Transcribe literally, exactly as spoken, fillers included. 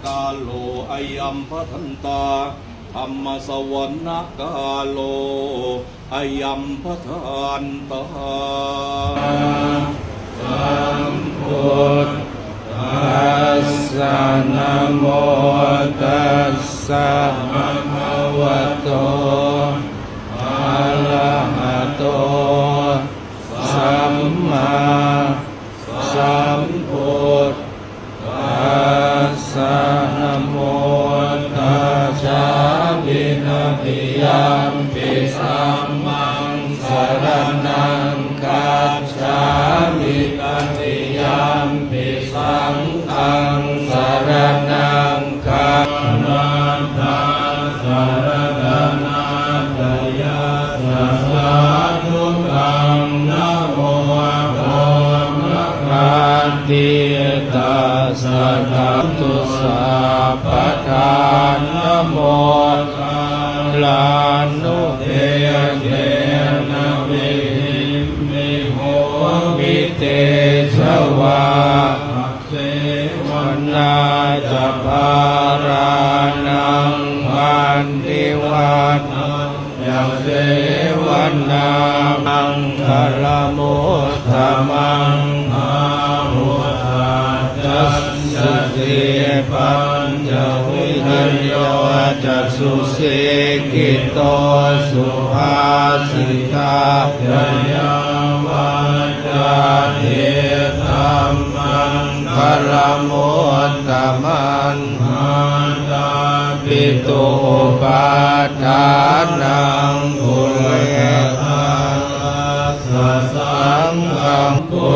kālo ayambhadantā. Dhammassavanakālo ayambhadantā. Sambuddhassa. Namo tassa bhagavato arahato sammāsambuddhassa. Tatiyampi dhammaṃ saraṇaṃ gacchāmi. Tatiyampi saṅghaṃ saraṇaṃ gacchāmi. Sādhukaṃ. Namo omakātītassa. Bhavatu sabbadā. Namo kālānupajjena vidhimhi homi tejavā. Asevanā ca bālānaṃ paṭivaṇṇāya sevanā. Maṅgalam uttamaṃ. Bāhuṃ saccasī pañca vinayo ca susikkhito subhāsitā ca yā vācā hitāya maṅgalam uttamaṃ. Mātāpitu upaṭṭhānaṃ puttadārassa saṅgaho